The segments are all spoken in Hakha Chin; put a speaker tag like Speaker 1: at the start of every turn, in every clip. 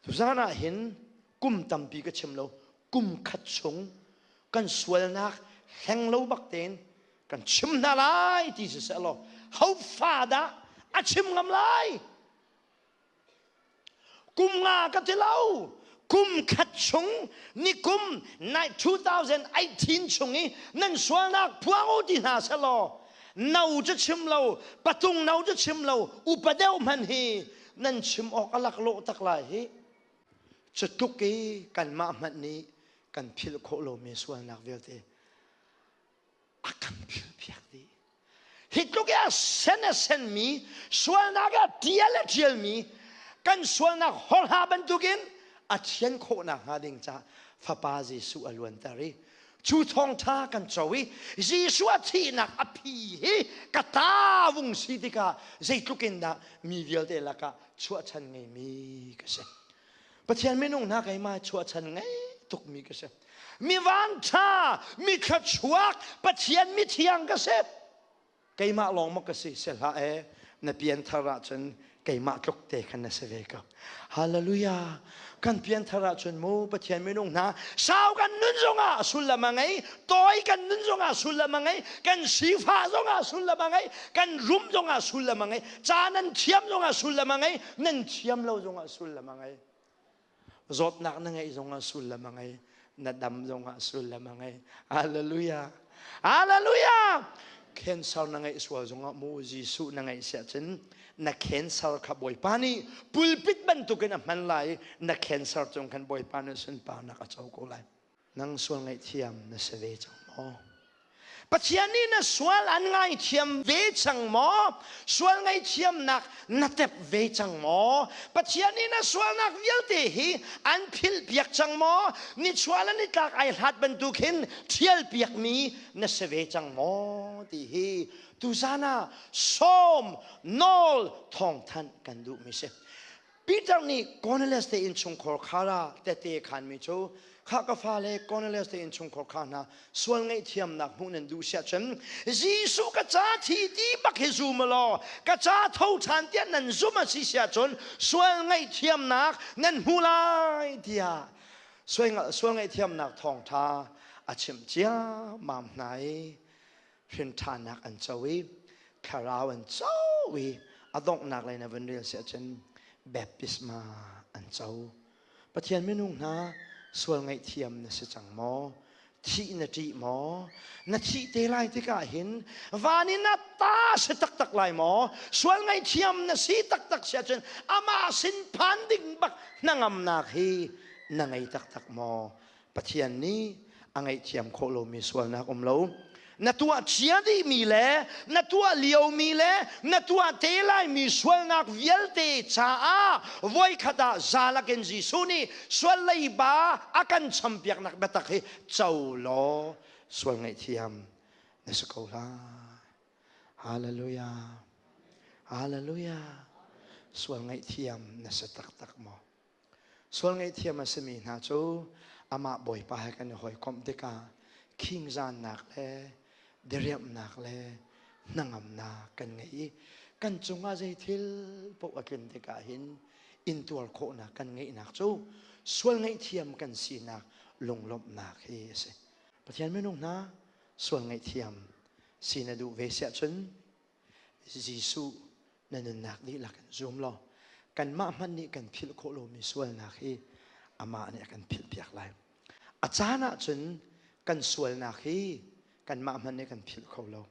Speaker 1: Tuzan ah hin kum tampi ka chim lo, kum khat chung kan sualnak hleng lo bak tein kan chim hna lai ti si seh law ho fa dah a chim ngam lai? Kum nga ka ti lo, kum khat chung ni kum 2018 chung i nan sualnak phuang u ti hna seh law no cu chim lo, patung no cu chim lo, upa deuh hmanh hi nan chim awk a laklawh tak lai hi. Cu tluk i kanmah hmanh nih kan philh khawh lomi sualnak vialte a kan philhpiak dih. Hi tluk i a sen a senmi sualnak a ṭial a ṭialmi kan sualnak horha bantukin a thian khawhnak hnga ding caah Fapa Jesuh a luanter i cu thawngṭha kan co i Jesuh a thihnak a phi hi ka ta vung si tikah zeitluk in dah mi vialte lakah chuahchan ngeimi ka si. Pathian minung hna keimah chuahchan ngei tukmi ka si. Mi vanṭha, mi thluachuak, Pathian mithiang ka si. Keimah lawng maw ka si si hlah e na pianthar ahcun keimah tluk te khan na si ve ko. Hallelujah. Kan pianthar ahcun mu Pathian minung hna sau kan nun zongah sullam a ngei, tawi kan nun zongah sullam a ngei, kan sifah zongah sullam a ngei, kan rum zongah sullam a ngei, ca nan thiam zongah sullam a ngei, nan thiam lo zongah sullam a ngei. Zawtnak na ngeih zongah sullam a ngei, na dam zongah sullam a ngei. Hallelujah. Hallelujah. Cancer na ngeih sual zongah mu Jesuh na ngeih siah cun na cancer kha Bawipa nih pulpit bantukin a hman lai na cancer cung khan Bawipa nih sunparnak a co ko lai. Nang sual ngaihthiam na si ve cang maw? Pathian nih na sual an ngaithiam ve cang maw? Sual ngaihthiamnak na tep ve cang maw? Pathian nih na sualnak vialte hi an philhpiak cang maw? Nichuah le nitlak ai hlat bantuk hin ṭhialpiakmi na si ve cang maw? Ti hi tuzan ah sawm nawl thawngthanh kan duhmi si. Peter nih Cornelius te innchungkhar khar ah tete khanmi cu kha ka fale Cornelius te innchungkhar kha hna sual ngaihthiamnak hmuh nan duh siah cun Jesuh ka ca thi ti bak hi zum law ka ca tho ṭhan tiah nan zum a si siah cun sual ngaihthiamnak nan hmu lai tiah sual ngaihthiamnak thawngṭha a chimh ciammam hna i hrinṭhannak an co i thlarau an co i a donghnak lei na vun rel si ahcun baptisma an co. Pathian minung hna sual ngaihthiam na si cang maw? Thih na ṭih maw? Na thih te lai tikah hin van in a ta si taktak lai maw? Sual ngaihthiam na si taktak si ahcun amah sin phan ding bak hnangamnak hi na ngei taktak maw? Pathian nih a ngaihthiam khawh lomi sualnak um lo. Na tuah cia dihmi le na tuah liomi le na tuah te laimi sualnak vialte caah voikhat ah zalak in Jesuh nih sual leiba a kan champiaknak biatak hi co law sual ngaihthiam na si ko lai. Hallelujah. Hallelujah. Sual ngaihthiam na si taktak maw? Sual ngaihthiam a simi hna cu amah Bawipa he kan i hawikomh tikah khingzannak le diriamhnak le hnangamnak kan ngei i kan cungah zei thil paoh a tlun tikah hin intuar khawhnak kan ngeihnak cu sual ngaihthiam kan sinak lunglawmhnak hi a si. Pathian minung hna sual ngaihthiam si na duh ve siah cun Jesuh na nunnak dihlak in zum law kanmah hmanh nih kan philh khawh lomi sualnak hi amah nih a kan philhpiak lai. A caan ahcun kan sualnak hi kanmah hmanh nih kan philh kho lo.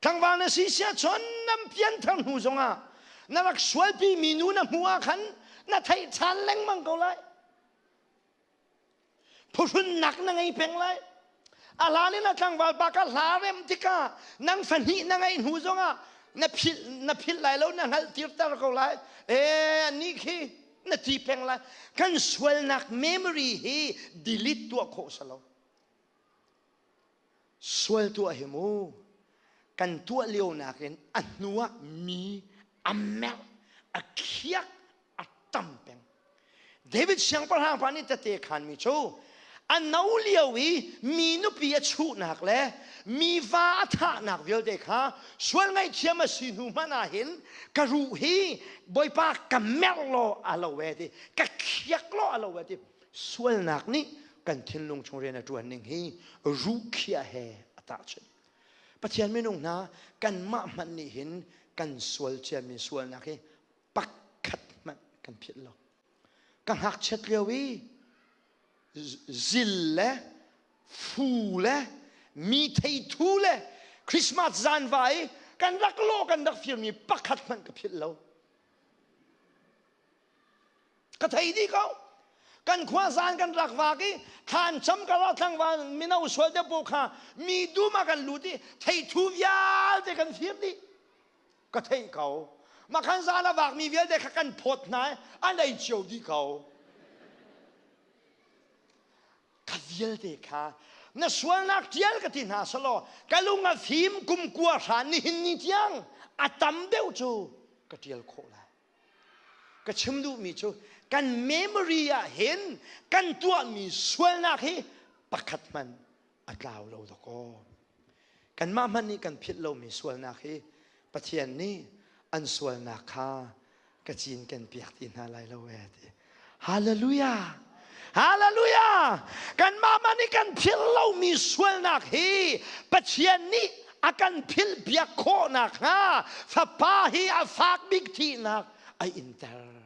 Speaker 1: Tlangval na si sia cun nan pianthar hnu zongah na rak sualpi mi nu na hmuh ah khan na theih ṭhan lengmang ko lai. Phuhrunnak na ngei peng lai. A hlan in a tlangval pa ka hla rem tikah nang fahnih na ngeih hnu zongah na philh na philh lai lo na hngalh tirter ko lai. Ee anih khi na ti peng lai. Kan sualnak memory hi delete tuah khawh si lo. Sual tuah hi mu kan tuah lio nakin a hnu ah mi a merh a khiak a tam peng. David siangpahrang pa nih tete khanmi cu A no lio i mi nupi a chuhnak le mi va a thahnak vialte kha sual ngaihthiam a si hnu hmanh ah hin ka ruh hi Bawipa ka merh law a lo e ti ka khiak law a lo e ti sualnak nih kan thinlung chung rian a ṭuan ning hi ruh khiah he a tahchunh. Pathian minung hna kanmah hmanh nih hin kan sual ciami sualnak hi pakhat hmanh kan philh lo. Ka ngakchiat lio i zil le fu le mi theithu le Christmas zanva i kan rak lawh kan rak firmi pakhat hmanh ka philh lo. Ka thei dih ko. Kan khua zan kan rak vak i thlan cam ka rak tlangval mino sual te paw kha mi dum ah kan lut i theithu vialte kan fir dih. Ka theih ko. Makhan zan a vakmi vialte kha kan phawt hna i an ei cio dih ko. Kha vialte kha na sualnak tial ka ti hna selaw ka lung a fim kum kua hran nihin ni tiang a tam deuh cu ka tial khawh lai. Ka chim duhmi cu kan memory ah hin kan tuahmi sualnak hi pakhat hmanh a tlau lo dakaw. Kanmah hmanh nih kan philh lomi sualnak hi Pathian nih an sualnak kha ka cinken piak ti hna lai lo ee ti. Hallelujah! Hallelujah! Kanmah hmanh nih kan philh lomi sualnak hi Pathian nih a kan philh piak khawh nakhnga Fapa hi a fak bik thihnak a inter.